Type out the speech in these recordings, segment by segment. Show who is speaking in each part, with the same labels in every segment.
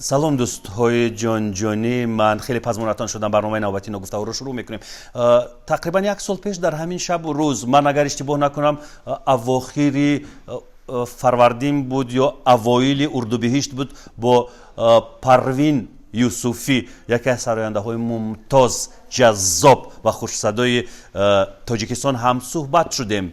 Speaker 1: Салом, дӯстҳои ҷонҷонӣ! Ман хеле пазмонатон шудам. Барномаи навбатии Ногуфтаҳоро шурӯъ мекунем. Тақрибан як сол пеш дар ҳамин шабу рӯз, ман агар иштибоҳ накунам, авохири фарвардин буд ё авоили урдубиҳишт буд, бо Парвин Юсуфӣ, яке аз сарояндаҳои мумтоз, ҷаззоб ва хушсадои Тоҷикистон, ҳам суҳбат шудем.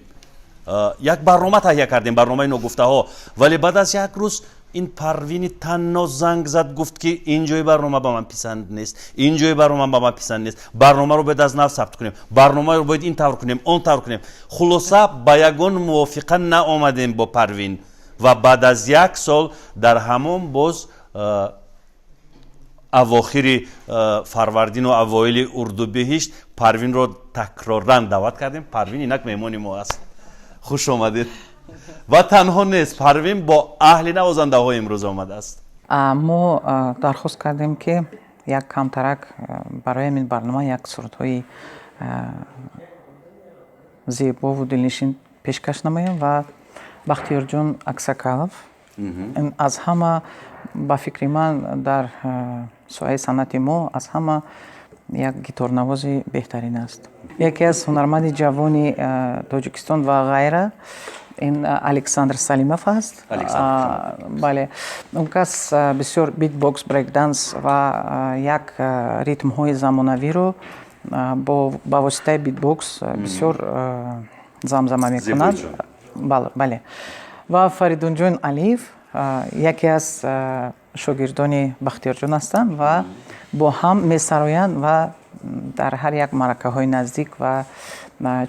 Speaker 1: Як барнома таҳия кардем, барномаи Ногуфтаҳо. Вале баъд аз як рӯз ин Парвини танно занг зад, гуфт, ки ин ҷои барнома ба ман писанд нест, ин ҷои барнома ба ман писанд нест, барномаро бояд аз нав сабт кунем, барномаро бояд ин тавр кунем, он тавр кунем. Хулоса, ба ягон мувофиқа наомадем бо Парвин ва баъд аз як сол дар ҳамон боз авохири фарвардину авоили урдубиҳишт Парвинро такроран даъват кардем. Парвин инак меҳмони мо аст. Хуш омадед! Ва танҳо нест, Парвин бо аҳли навозандаҳо имрӯз омадааст.
Speaker 2: Мо дархост кардем, ки як камтарак барои ҳамин барнома як сурудҳои зебову дилнишин пешкаш намоем. Ва Бахтиёрҷон Аксакалов аз ҳама, ба фикри ман, дар соҳаи санъати мо аз ҳама як гиторнавози беҳтарин аст, яке аз ҳунарманди ҷавони Тоҷикистон ва ғайра, ин Александр Салимов аст. Бале, он кас бисёр битбокс, брейкданс ва як ритмҳои замонавиро ба воситаи битбокс бисёр замзама мекунад. Бале, ва Фаридунҷон Алиев яке аз шогирдони Бахтиёрҷон ҳастанд ва бо ҳам месароянд ва дар ҳар як маъракаҳои наздик ва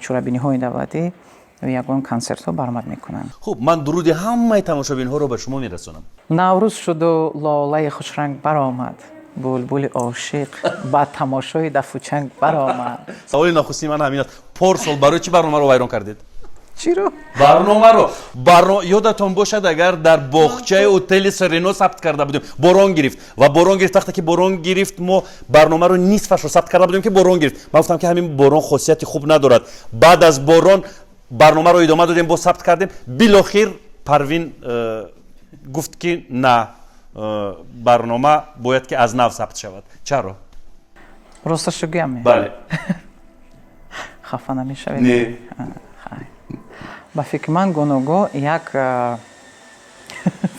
Speaker 2: чорабиниҳои давлатӣ, ягон консертҳо баромад мекунанд.
Speaker 1: Хуб, ман дуруди ҳамаи тамошобинҳоро ба шумо мерасонам.
Speaker 2: Наврӯз шуду лолаи хушранг баромад, булбули ошиқ ба тамошои дафучанг баромад.
Speaker 1: Саволи нахустини ман ҳамин аст: порсол барои чӣ барномаро вайрон кардед?
Speaker 2: Чиро?
Speaker 1: Барномаро. Ёдатон бошад агар, дар боғчаи отели Серено сабт карда будем. Борон гирифт ва борон гирифт. Вақте ки борон гирифт, мо барномаро нисфашро сабт карда будем, ки борон гирифт. Ман гуфтам, ки ҳамин борон хосияти хуб надорад. Баъд аз борон барномаро идома додем, боз сабт кардем. Билохир Парвин гуфт, ки на, барнома бояд ки аз нав сабт шавад. Чаро?
Speaker 2: Росташо гӯям?
Speaker 1: Бале.
Speaker 2: Хафа намешавед?
Speaker 1: Не.
Speaker 2: Ба фикри ман, гуногоҳ як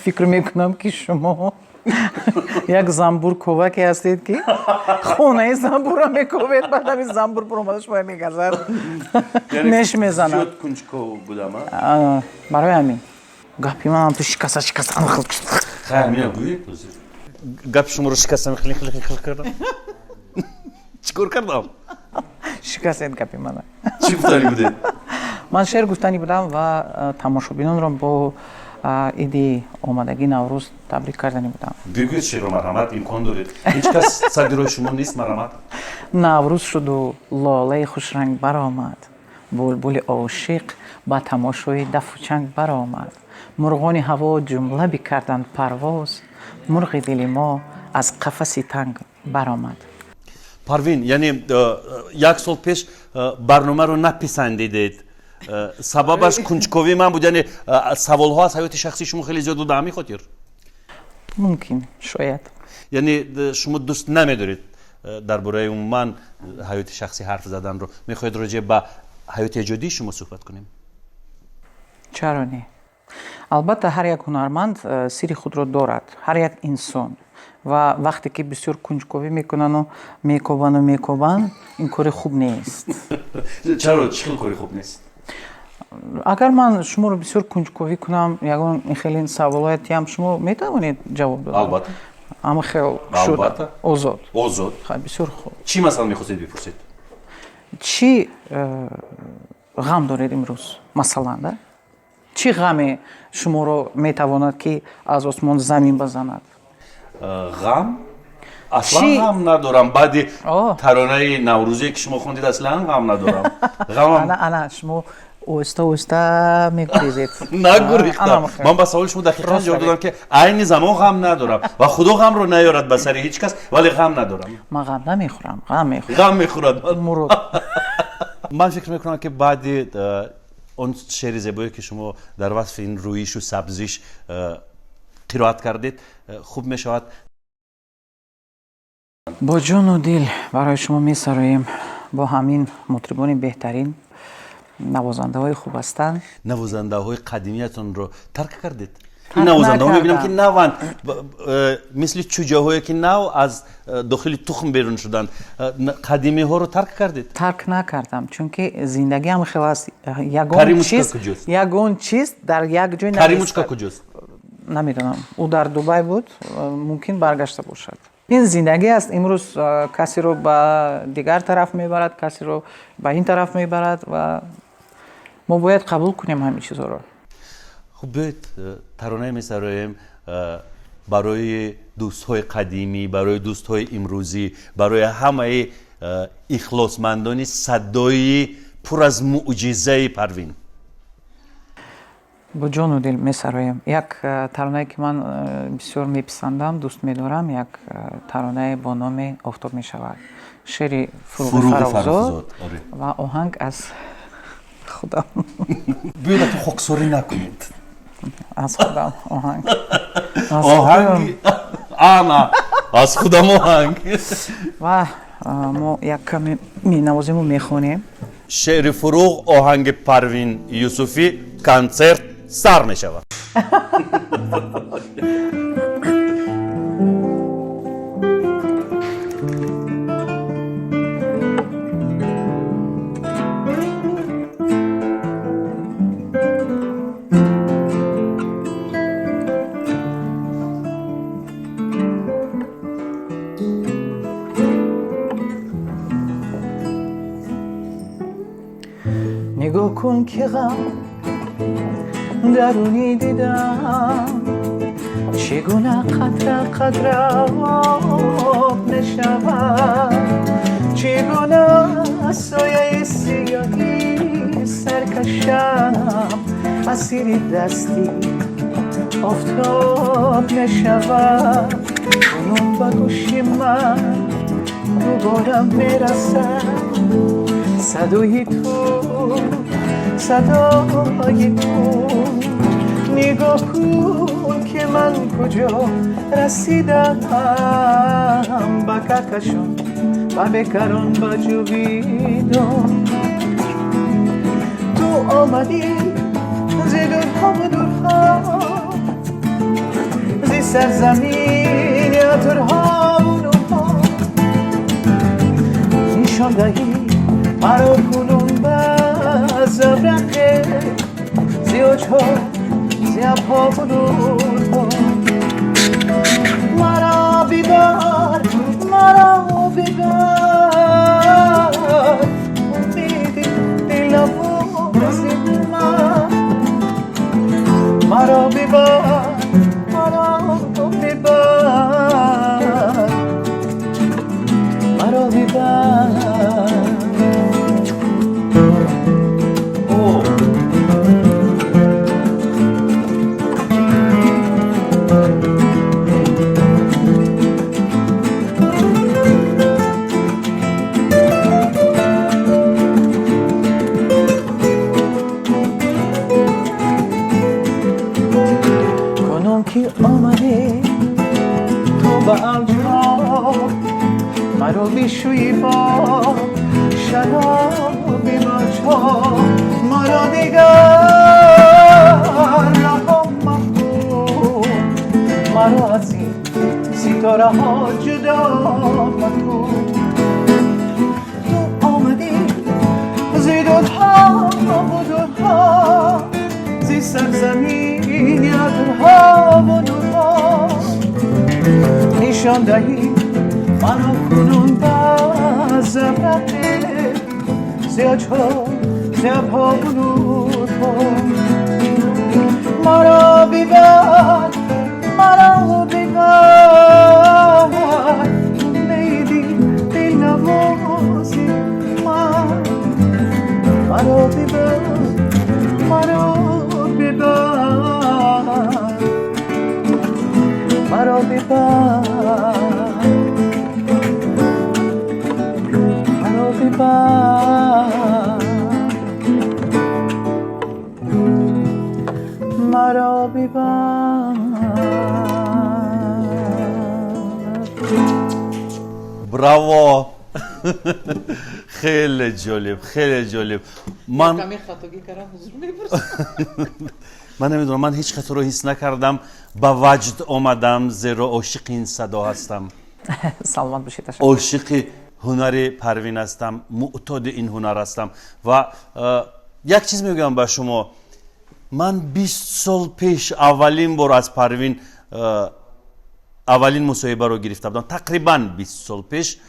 Speaker 2: фикр мекунам, ки шумо як занбурковаке ҳастед, ки хонаи занбурро мековед, баъд ҳамин занбур буромада шумо мегазад, неш мезанад.
Speaker 1: Зиёд кунҷков будам.
Speaker 2: Барои ҳамин гапи манам ту шикаста шикаста.
Speaker 1: Хайр, мина, гӯед. Гапи шуморо шикастам, хеле хеле хеле кардам. Чӣ кор кардам?
Speaker 2: Шикастед гапи мана.
Speaker 1: Чӣ гуфтанӣ будед?
Speaker 2: Ман шеър гуфтанӣ будам ва тамошобинонро бо иди омадагии Наврӯз табрик карданӣ будам.
Speaker 1: Бигӯед шеърро, марҳамат, имкон доред, ҳеҷ кас садди роҳи шумо нест, марҳамат.
Speaker 2: Наврӯз шуду лолаи хушранг баромад, булбули ошиқ ба тамошои дафу чанг баромад, мурғони ҳаво ҷумла бикарданд парвоз, мурғи дили мо аз қафаси танг баромад.
Speaker 1: Парвин, яъне як сол пеш барномаро написандидед, сабабаш кунҷковии ман буд, яъне саволҳо аз ҳаёти шахсии шумо хеле зиёд буд, ба ҳамин хотир?
Speaker 2: Мумкин, шояд.
Speaker 1: Яъне шумо дӯст намедоред дар бораи умуман ҳаёти шахсӣ ҳарф заданро? Мехоҳед роҷеъ ба ҳаёти эҷодии шумо суҳбат кунем?
Speaker 2: Чаро не? Албатта, ҳар як ҳунарманд сирри худро дорад, ҳар як инсон. Ва вақте ки бисёр кунҷковӣ мекунану мекобану мекобанд, ин кори хуб нест.
Speaker 1: Чаро? Чӣ хел кори хуб нест?
Speaker 2: Агар ман шуморо бисёр кунҷковӣ кунам, ягон хеле саволотиам, шумо метавонед ҷавоб дод?
Speaker 1: Албатта.
Speaker 2: Ама хел шуд?
Speaker 1: Албатта.
Speaker 2: Озод?
Speaker 1: Озод.
Speaker 2: Бисёр хуб.
Speaker 1: Чӣ масалан мехостед бипурсед?
Speaker 2: Чӣ ғам доред имрӯз, масалан, да? Чӣ ғаме шуморо метавонад, ки аз осмон замин базанад?
Speaker 1: Ғам аслан ғам надорам. Баъди таронаи наврӯзие, ки шумо хондед, аслан ғам надорам. Ғамам
Speaker 2: Ана, шумо оҳиста оҳиста мегурезед.
Speaker 1: Нагурехтам. Ман ба саволи шумо дақиқан ҷавоб додам, ки айни замон ғам надорам ва Худо ғамро наёрад ба сари ҳеҷ кас, вале ғам надорам.
Speaker 2: Ман ғам намехӯрам, ғам мехӯрам.
Speaker 1: Ғам мехӯрад.
Speaker 2: Мурод.
Speaker 1: Ман фикр мекунам, ки баъди он шеъри зебое, ки шумо дар васфи ин рӯишу сабзиш қироат кардед, хуб мешавад.
Speaker 2: Бо ҷону дил барои шумо месароем бо ҳамин мутрибони беҳтарин, навозандаҳои хуб ҳастанд.
Speaker 1: Навозандаҳои қадимиятонро тарк кардед? Ин навозандаҳо мебинам, ки наванд, мисли чӯҷаҳое, ки нав аз дохили тухм берун шуданд. Қадимиҳоро тарк кардед?
Speaker 2: Тарк накардам, чунки зиндагиам хел аст. Ягон чиз дар як ҷой
Speaker 1: Каримучка куҷост?
Speaker 2: Намедонам, ӯ дар Дубай буд, мумкин баргашта бошад. Ин зиндагӣ аст. Имрӯз касеро ба дигар тараф мебарад, касеро ба ин тараф мебарад ва мо бояд қабул кунем ҳамин чизҳоро.
Speaker 1: Хуб, биёед, таронае месароем барои дӯстҳои қадимӣ, барои дӯстҳои имрӯзӣ, барои ҳамаи ихлосмандони садои пур аз муъҷизаи Парвин.
Speaker 2: Бо ҷону дил месароем як таронае, ки ман бисёр меписандам, дӯст медорам, як таронае бо номи «Офтоб мешавад», шеъри Фуруғи Фаррухзод ва оҳанг аз худам.
Speaker 1: Биёед, ту хоксорӣ накунед.
Speaker 2: Аз худам оҳанг.
Speaker 1: Оҳанг ана аз худам оҳанг.
Speaker 2: Ва мо як каме менавозему мехонем.
Speaker 1: Шеъри Фуруғ, оҳанги Парвин Юсуфӣ, консерт сар мешавад.
Speaker 2: Нигоҳ кун, ки ғам дарунӣ дидам, чӣ гуна қатра қатра об мешавад, чӣ гуна сояи сиёҳӣ саркашам, асири дасти офтоб мешавад. Кунун ба гӯши ман дубора мерасад садои ту, садои ту. Нигоҳ кун, ки ман куҷо расидам, ба каҳкашон, ба бекарон, ба ҷовидон. Ту омадӣ зи дурҳову дурҳо, зи сарзамини атурҳову нурҳо, нишон даҳӣ маро кунун ба забрақе зи оҷҳо, зи абҳову нурҳо. Маро бибар, маро бибар, умеди дилавози ман. Маро бибар, маро бибар, маро бибар. Кунун ки омадӣ ту ба авҷҳо, маро бишӯӣ бо шароби мавҷҳо. Маро дигар раҳо макун, маро аз ин ситораҳо ҷудо макун. Ту омадӣ зи дурҳову дурҳо, зи сарзамини атурҳову нурҳо, нишон даҳӣ маро кунун ба забрақе зи оҷҳо, зи абҳову нурҳо. Маро бибар, маро бибар, умеди дилнавози ман. Маро бибар, маро бибар, маро бибар, маро бибар, маро бибар.
Speaker 1: Раво. Хеле ҷолиб, хеле ҷолиб. Ман
Speaker 2: Каме хатогӣ кардам, ҳузур мепурсам.
Speaker 1: Ман намедонам, ман ҳеҷ хаторо ҳис накардам, ба ваҷд омадам, зеро ошиқи ин садо ҳастам.
Speaker 2: Саломат бошед, ташаккур.
Speaker 1: Ошиқи ҳунари Парвин ҳастам, муътоди ин ҳунар ҳастам. Ва як чиз мегӯям ба шумо. Ман 20 сол пеш аввалин бор аз Парвин аввалин мусоҳибаро гирифта будам. Тақрибан 20 сол пеш.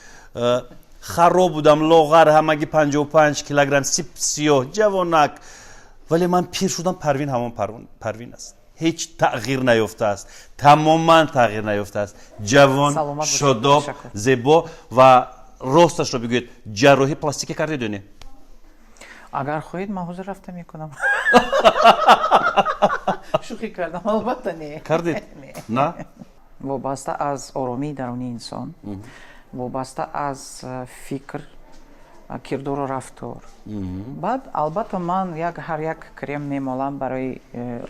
Speaker 1: Хароб будам, лоғар, ҳамагӣ 55 килограмм, сип сиёҳ, ҷавонак. Вале ман пир шудам, Парвин ҳамон Парвин аст. Ҳеҷ тағйир наёфтааст, тамоман тағйир наёфтааст. Ҷавон,
Speaker 2: Саломат бошед,
Speaker 1: шодоб,
Speaker 2: ташаккур.
Speaker 1: зебо. Ва росташро бигӯед, ҷарроҳӣ пластикӣ кардед ё не?
Speaker 2: Агар хоҳед, ман ҳозир рафта мекунам. Шӯхӣ кардам, албатта не.
Speaker 1: Кардед?
Speaker 2: Не.
Speaker 1: На?
Speaker 2: Вобаста аз оромии дарунии инсон, вобаста аз фикр, кирдору рафтор. Баъд албатта ман ҳар як крем мемолам барои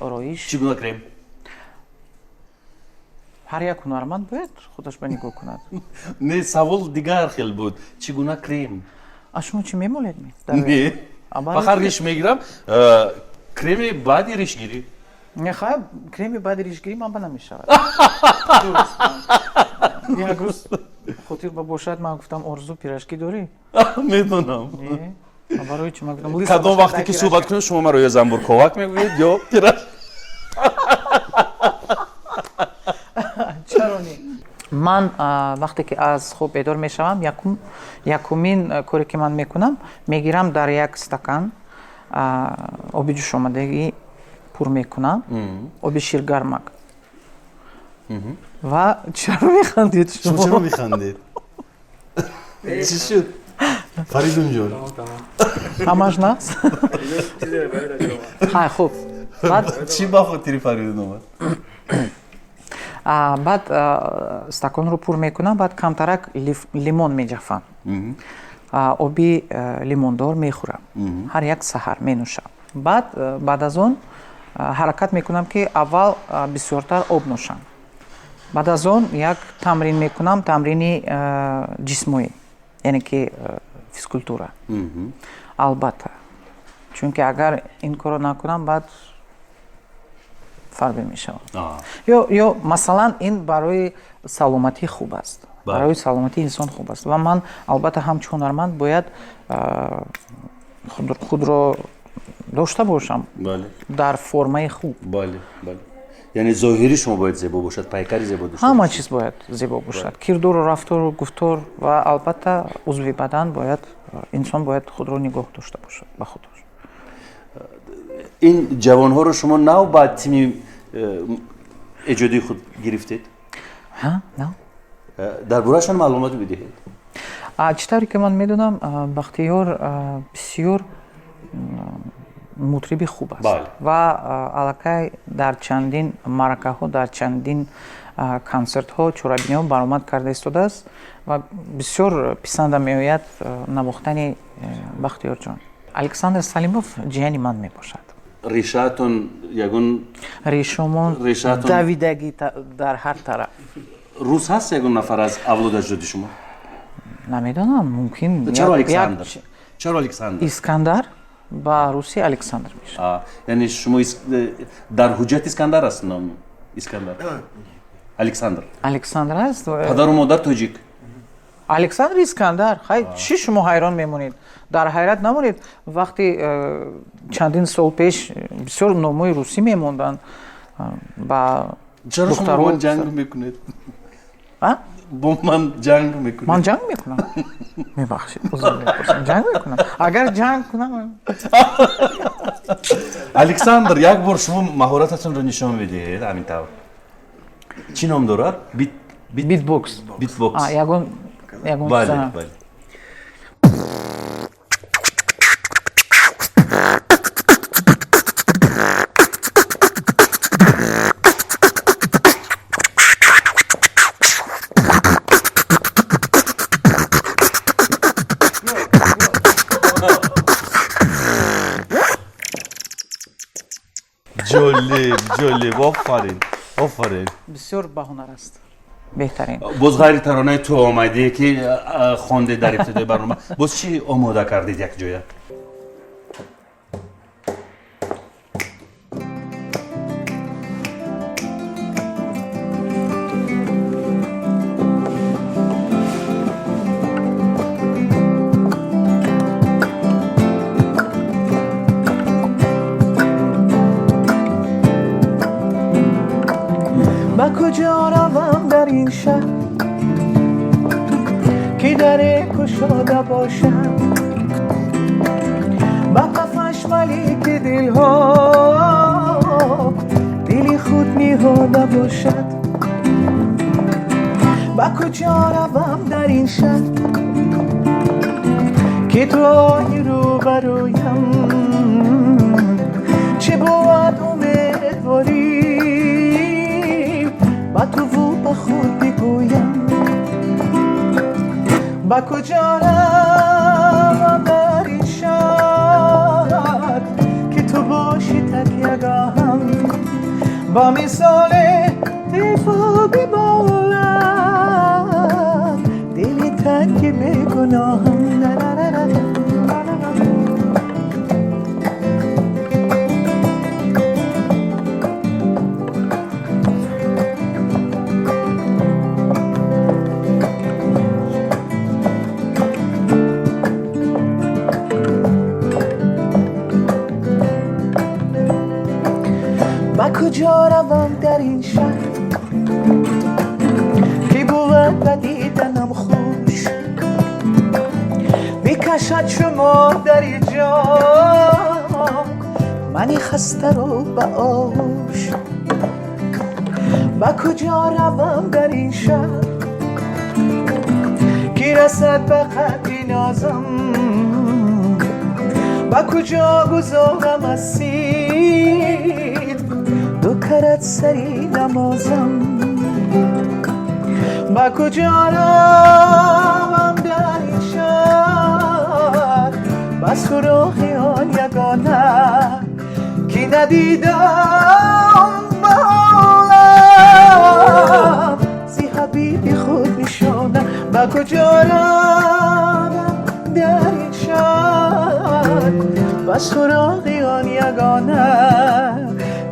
Speaker 2: ороиш.
Speaker 1: Чӣ гуна крем?
Speaker 2: Ҳар як ҳунарманд бояд худаш ба нигоҳ кунад.
Speaker 1: Не, савол дигар хел буд. Чӣ гуна крем?
Speaker 2: А шумо чӣ мемолед?
Speaker 1: Не. Фақат риш мегирам. Креми баъди ришгирӣ.
Speaker 2: Не, хай, креми баъди ришгирӣ ман ба намешавад. Як рӯз хотир ба бошад, ман гуфтам, Орзу, пирожки дорӣ?
Speaker 1: Медонам.
Speaker 2: Не. А барои чӣ ман гуфтам,
Speaker 1: Кадом вақте ки суҳбат кунем, шумо маро ё занбурковак мегӯед, ё пираж.
Speaker 2: Чаро не? Ман вақте ки аз хоб бедор мешавам, якумин коре ки ман мекунам, мегирам дар як стакан оби ҷӯшомадагӣ пур мекунам, оби ширгармак. Ва чаро механдед
Speaker 1: шумо?
Speaker 2: Шумо?
Speaker 1: Чаро механдед? Чӣ шуд, Фаридунҷон?
Speaker 2: Ҳамаш наст? Хай, хуб. Баъд
Speaker 1: Чӣ ба хотири Фаридун омад?
Speaker 2: Баъд стаконро пур мекунам, баъд камтарак лимон меҷафам, оби лимондор мехӯрам, ҳар як саҳар менӯшам. Баъд баъд аз он ҳаракат мекунам, ки аввал бисёртар об нӯшам, баъд аз он як тамрин мекунам, тамрини ҷисмоӣ, яъне ки физкултура, албатта, чунки агар ин корро накунам, баъд фарбе мешавам. Ё масалан, ин барои саломатӣ хуб аст, барои саломатии инсон хуб аст. Ва ман албатта ҳамчун ҳунарманд бояд худро дошта бошам дар формаи хуб.
Speaker 1: Бале, бале, яъне зоҳири шумо бояд зебо бошад, пайкари зебо дошта
Speaker 2: Ҳама
Speaker 1: бошед.
Speaker 2: чиз бояд зебо бошад: кирдору рафтору гуфтор ва албатта узви бадан. Бояд инсон бояд худро нигоҳ дошта бошад ба худаш.
Speaker 1: Ин ҷавонҳоро шумо нав ба тими эҷодии худ гирифтед?
Speaker 2: Ҳа, нав.
Speaker 1: Дар бораашон маълумот бидиҳед.
Speaker 2: Чӣ тавре ки ман медонам, Бахтиёр бисёр мутриби хуб аст ва аллакай дар чандин маъракаҳо, дар чандин консертҳо, чорабиниҳо баромад карда истодааст ва бисёр писанда меояд навохтани Бахтиёрҷон. Александр Салимов ҷияни ман мебошад.
Speaker 1: Решаатон ягон
Speaker 2: Решомон
Speaker 1: Решаатон-
Speaker 2: давидагӣ дар ҳар тараф.
Speaker 1: Рус ҳаст ягон нафар аз авлоди аҷдоди шумо?
Speaker 2: Намедонам, мумкин.
Speaker 1: Чаро Александр? Чаро Александр?
Speaker 2: Искандар ба русӣ Александр мешавад.
Speaker 1: Яъне шумо дар ҳуҷҷат Искандар аст ном, Искандар, Александр?
Speaker 2: Александр аст.
Speaker 1: Падару модар тоҷик?
Speaker 2: Александр, Искандар. Хай, чӣ шумо ҳайрон мемонед? Дар ҳайрат намонед. Вақти чандин сол пеш бисёр номҳои русӣ мемонданд ба
Speaker 1: Чаро шумо
Speaker 2: духтаро.
Speaker 1: бо ман ҷанг мекунед?
Speaker 2: А?
Speaker 1: Бо ман ҷанг мекунед?
Speaker 2: Ман ҷанг мекунам? Мебахшед, узр мепурсам, ҷанг мекунам? Агар ҷанг кунам.
Speaker 1: Александр, як бор шумо маҳорататонро нишон медиҳед, ҳамин тавр. Чӣ ном дорад? Бит, бит?
Speaker 2: Битбокс.
Speaker 1: Битбокс.
Speaker 2: А, ягон
Speaker 1: Бале.
Speaker 2: чиза.
Speaker 1: Бале. Ҷолиб, ҷолиб, офарин, офарин.
Speaker 2: Бисёр баҳунар аст. Беҳтарин.
Speaker 1: Боз ғайри таронаи ту омадӣ, ки хондед дар ибтидои барнома, боз чӣ омода кардед якҷоя?
Speaker 2: Ба куҷо равам дар ин шаҳр, ки даре кушода бошад, ба қафаш малики дилҳо дили худ ниҳода бошад. Ба куҷо равам дар ин шаҳр, ки ту ои рӯбарӯям, чӣ бувад умедворӣ ба туву ба худ бигӯям. Ба куҷо равам дар ин шаҳр, ки ту бошӣ такягоҳам, ба мисоли тифл биболад дили танги бегуноҳам. Ба куҷо равам дар ин шаҳр, ки бувад ба диданам хуш, бикашад шумо дар ҷо мани хастаро ба оғӯш. Ба куҷо равам дар ин шаҳр, ки расад ба қадри нозам, ба куҷо гузорам асир ду карат сари намозам. Ба куҷо равам дар ин шаҳр, ба суроғи он ягона, ки надидам ба олам зи ҳабиби худ нишона. Ба куҷо равам дар ин шаҳр, ба суроғи он ягона,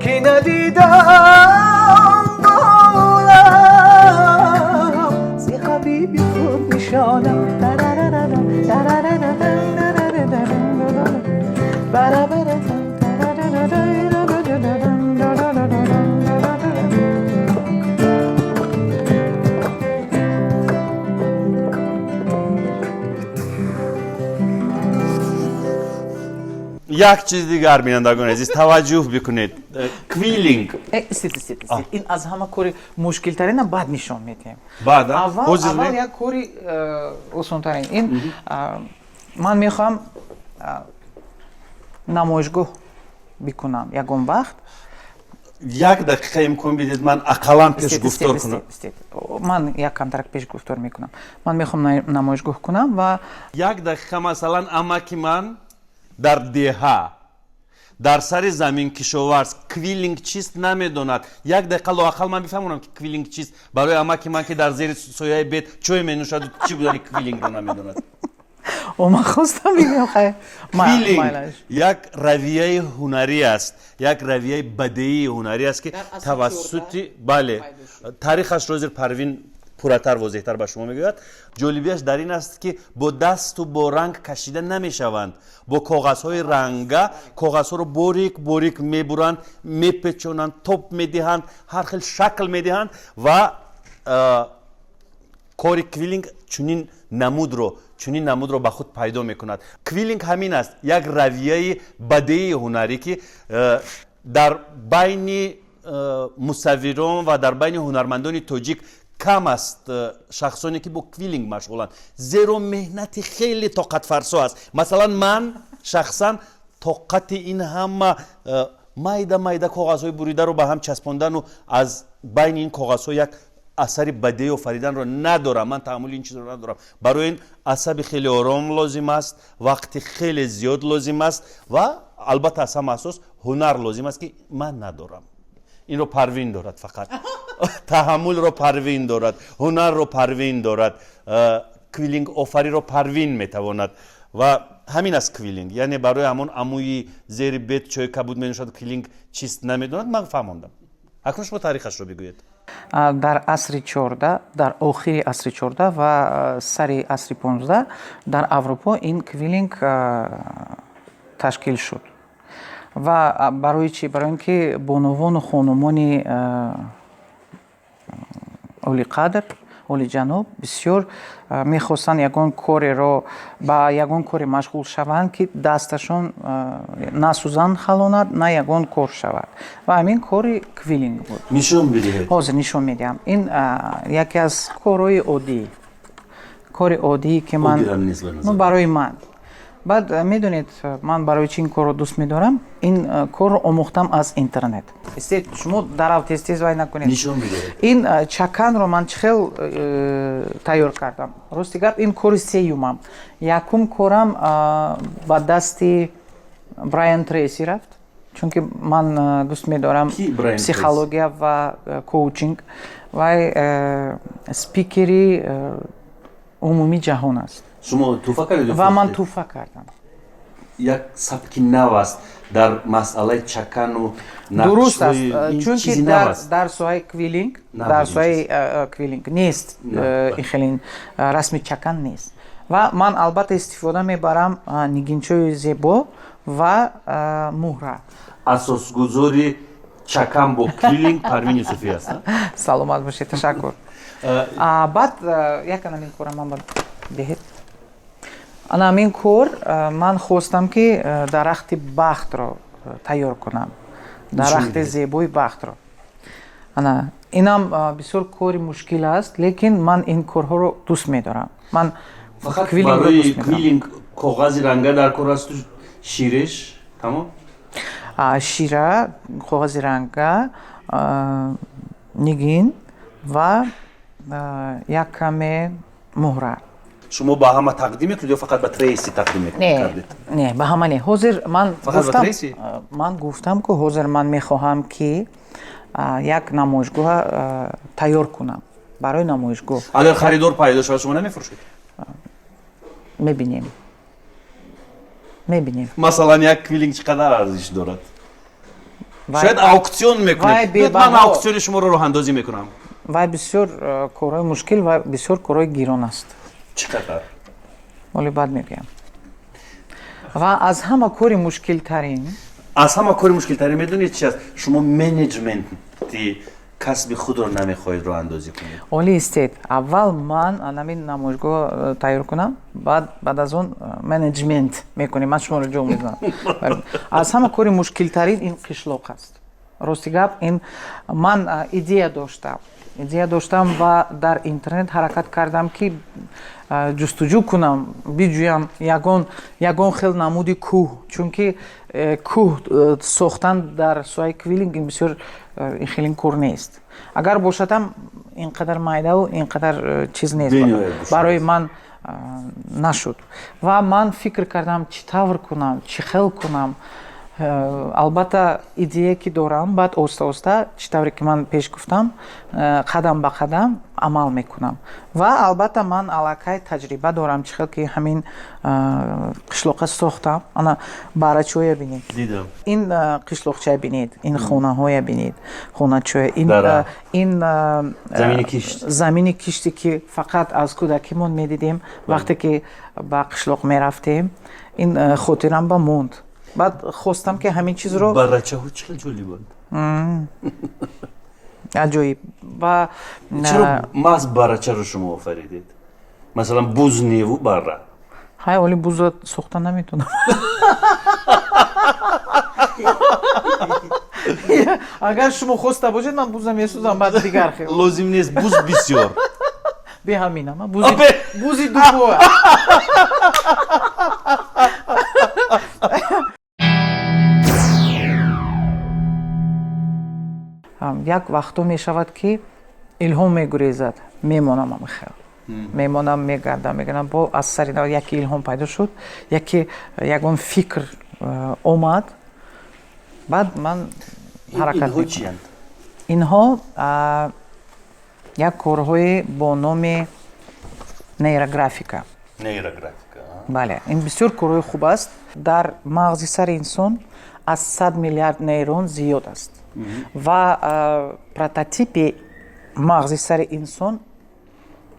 Speaker 2: ки надидам ба олам зи ҳабиби худ нишона.
Speaker 1: Як чиз дигар, бинандагони азиз, таваҷҷӯҳ бикунед. Квилинг.
Speaker 2: Истед, истед, истед. Ин аз ҳама кори мушкилтарина баъд нишон медиҳем.
Speaker 1: Баъд, а?
Speaker 2: Аввал,
Speaker 1: Ҳозир
Speaker 2: аввал
Speaker 1: не?
Speaker 2: як кори осонтарин. Ин, ман мехоҳам намоишгоҳ бикунам ягон вақт.
Speaker 1: Як дақиқа имкон бидед, ман ақаллан
Speaker 2: Истед,
Speaker 1: пешгуфтор
Speaker 2: истед,
Speaker 1: кунам.
Speaker 2: истед, истед. Ман як камтарак пешгуфтор мекунам. Ман мехоҳам намоишгоҳ кунам ва
Speaker 1: як дақиқа, масалан, амаки ман дар деҳа, дар сари замин кишоварз, квилинг чист намедонад. Як дақиқа лоақал ман бифаҳмонам, ки квилинг чист. Барои амаки ман, ки дар зери сояи бед чой менӯшаду чӣ будани квилингро намедонад.
Speaker 2: О, ман хостам бигӯям, хай.
Speaker 1: Квилинг
Speaker 2: майлаш.
Speaker 1: як равияи ҳунарӣ аст, як равияи бадеии ҳунарӣ аст, ки
Speaker 2: Дар асри
Speaker 1: тавассути
Speaker 2: чордаҳ
Speaker 1: бале,
Speaker 2: пайдо шуд.
Speaker 1: Таърихашро зир Парвин пурратар, возеҳтар ба шумо мегӯяд. Ҷолибияш дар ин аст, ки бо дасту бо ранг кашида намешаванд, бо коғазҳои ранга коғазҳоро борик борик мебуранд, мепечонанд, топ медиҳанд, ҳар хел шакл медиҳанд ва кори квилинг чунин намудро ба худ пайдо мекунад. Квилинг ҳамин аст, як равияи бадеии ҳунарӣ, ки дар байни мусаввирон ва дар байни ҳунармандони тоҷик кам аст шахсоне, ки бо квилинг машғуланд, зеро меҳнати хеле тоқатфарсо аст. Масалан, ман шахсан тоқати ин ҳама майда майда коғазҳои буридаро ба ҳам часпондану аз байни ин коғазҳо як асари бадеӣ офариданро надорам. Ман таҳаммули ин чизро надорам. Барои ин асаби хеле ором лозим аст, вақти хеле зиёд лозим аст ва албатта, аз ҳама асос, ҳунар лозим аст, ки ман надорам. Инро Парвин дорад фақат. Таҳаммулро Парвин дорад, ҳунарро Парвин дорад, квилинг офариро Парвин метавонад. Ва ҳамин аст квилинг. Яъне барои ҳамон амӯи зери бет чойи кабуд менӯшад, квилинг чист намедонад, ман фаҳмондам. Акнун шумо таърихашро бигӯед.
Speaker 2: Дар асри 14, дар охири асри 14 ва сари асри 15 дар Аврупо ин квилинг ташкил шуд. Ва барои чӣ? Барои ин ки бонувону хонумони олиқадр, олиҷаноб бисёр мехостанд ягон кореро, ба ягон коре машғул шаванд, ки дасташон на сӯзан халонад, на ягон кор шавад. Ва ҳамин кори квилинг буд.
Speaker 1: Нишон бидиҳед.
Speaker 2: Ҳозир нишон медиҳам. Ин яке аз корҳои оддӣ, кори оддие, ки ман барои ман. Баъд медонед, ман барои чӣ ин корро дӯст медорам? Ин корро омӯхтам аз интернет. Шумо дарав тез тез вай накунед.
Speaker 1: Нишон бидиҳед.
Speaker 2: Ин чаканро ман чӣ хел тайёр кардам? Рости гап, ин кори сеюмам. Якум корам ба дасти Брайан Трейси рафт, чунки ман дӯст медорам психология ва коучинг. Вай спикери умумии ҷаҳон аст.
Speaker 1: Шумо тӯҳфа кардед?
Speaker 2: Ва ман тӯҳфа кардам.
Speaker 1: Як сабки нав аст дар масъалаи чакану.
Speaker 2: Дуруст аст, чунки дар соҳаи квилинг, дар соҳаи квилинг нест ин хеле расми чакан нест. Ва ман албатта истифода мебарам нигинчои зебо ва муҳра.
Speaker 1: Асосгузори чакан бо квилинг Парвин Юсуфӣ аст.
Speaker 2: Саломат бошед, ташаккур. Баъд як ана ин кора ман диҳед. Ана ҳамин кор, ман хостам, ки дарахти бахтро тайёр кунам, дарахти зебои бахтро. Ана инам бисёр кори мушкил аст, лекин ман ин корҳоро дӯст медорам. Ман
Speaker 1: барои квилинг коғази ранга дар кор асту ширеш, тамом?
Speaker 2: Шира, коғази ранга, нигин ва як каме муҳра.
Speaker 1: Шумо ба ҳама тақдим мекунед ё фақат ба Трейси тақдим
Speaker 2: кардед? Не, ба ҳама не. Ҳозир ман
Speaker 1: гуфтам,
Speaker 2: ман гуфтам, ки ҳозир ман мехоҳам, ки як намоишгоҳ тайёр кунам барои намоишгоҳ.
Speaker 1: Агар харидор пайдо шавад, шумо намефурӯшед?
Speaker 2: Мебинем, мебинем.
Speaker 1: Масалан, як квилинг чӣ қадар арзиш дорад? Шояд ауксион мекунед. Ман ауксиони шуморо роҳандозӣ мекунам.
Speaker 2: Вай бисёр корҳои мушкил ва бисёр корҳои гирон аст.
Speaker 1: Чӣ қадар?
Speaker 2: Оли баъд мегӯям. Ва аз ҳама кори мушкилтарин,
Speaker 1: аз ҳама кори мушкилтарин медонед чи аст? Шумо менеҷменти касби худро намехоҳед роҳандозӣ кунед.
Speaker 2: Оли истед, аввал ман анамин намоишгоҳ тайёр кунам, баъд аз он менеҷмент мекунем. Ман шуморо ҷо мезанам. Аз ҳама кори мушкилтарин ин қишлоқ аст. Рости гап, ин ман идея доштам ва дар интернет ҳаракат кардам, ки ҷустуҷӯ кунам, биҷӯям ягон хел намуди кӯҳ, чунки кӯҳ сохтан дар соҳаи квилинг ин бисёр ин хеле кор нест. Агар бошадам, ин қадар майдаву ин қадар чиз нест. Барои ман нашуд. Ва ман фикр кардам, чӣ тавр кунам, чӣ хел кунам. Албатта, идея ки дорам, баъд оста оста, чӣ тавре ки ман пеш гуфтам, қадам ба қадам амал мекунам. Ва албатта ман аллакай таҷриба дорам, чӣ хел ки ҳамин қишлоқа сохтам. Ана барачоя бинед, ин қишлоқчая бинед, ин хонаҳоя бинед, хоначоя, ин замини киште, ки фақат аз кӯдакимон медидем, вақте ки ба қишлоқ мерафтем. Ин хотирам ба монд. Баъд хостам, ки ҳамин чизро.
Speaker 1: Барачаҳо чӣ хел ҷолибанд!
Speaker 2: Аҷоиб. Ва
Speaker 1: чаро маҳз барачаро шумо офаридед? Масалан, буз неву барра.
Speaker 2: Ҳай, оли буза сохта наметонам. Агар шумо хоста бошед, ман буза месӯзам, баъд дигар хел.
Speaker 1: Лозим нест, буз бисёр.
Speaker 2: Бе ҳаминам бузи дубоя. Як вақто мешавад, ки илҳом мегурезад, мемонам, амхел мемонам, мегардам, мегардам, бо аз сари нав яке илҳом пайдо шуд, яке ягон фикр омад, баъд ман ҳаракат.
Speaker 1: Инҳо чиянд?
Speaker 2: Инҳо Як корҳое бо номи нейрографика.
Speaker 1: Нейрографика.
Speaker 2: Бале, ин бисёр корҳои хуб аст. Дар мағзи сари инсон аз 100 миллиард нейрон зиёд аст ва прототипи мағзи сари инсон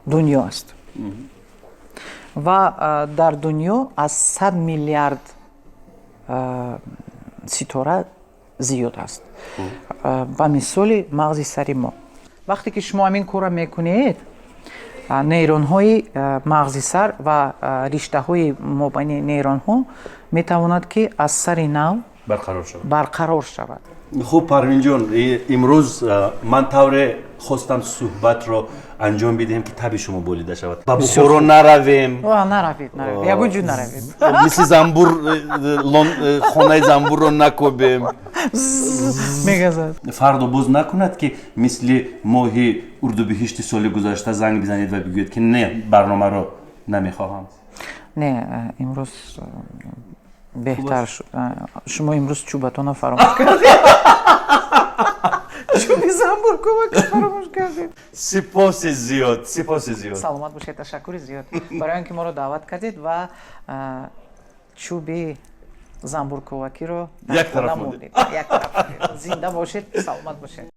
Speaker 2: дунё аст ва дар дунё аз 100 миллиард ситора зиёд аст, ба мисоли мағзи сари мо. Вақте ки шумо ҳамин корро мекунед, нейронҳои мағзи сар ва риштаҳои мобайни нейронҳо метавонад, ки аз сари нав
Speaker 1: барқарор шавад.
Speaker 2: Барқарор шавад.
Speaker 1: Хуб, Парвинҷон, имрӯз ман тавре хостам суҳбатро анҷом бидиҳем, ки таби шумо болида шавад, ба Бухоро наравем.
Speaker 2: Наравед, наравед, ягон ҷо наравед.
Speaker 1: Мисли занбур хонаи занбурро накобем.
Speaker 2: Мегазад.
Speaker 1: Фардо боз накунад, ки мисли моҳи урдубиҳишти соли гузашта занг бизанед ва бигӯед, ки не, барномаро намехоҳам.
Speaker 2: Не, имрӯз беҳтар шуд. Шумо имрӯз чӯбатона фаромӯш кардед, чӯби занбурковака фаромӯш кардед.
Speaker 1: Сипоси зиёд, сипоси зиёд.
Speaker 2: Саломат бошед, ташаккури зиёд барои он ки моро даъват кардед ва чӯби занбурковакиро
Speaker 1: як тараф.
Speaker 2: Зинда бошед, саломат бошед.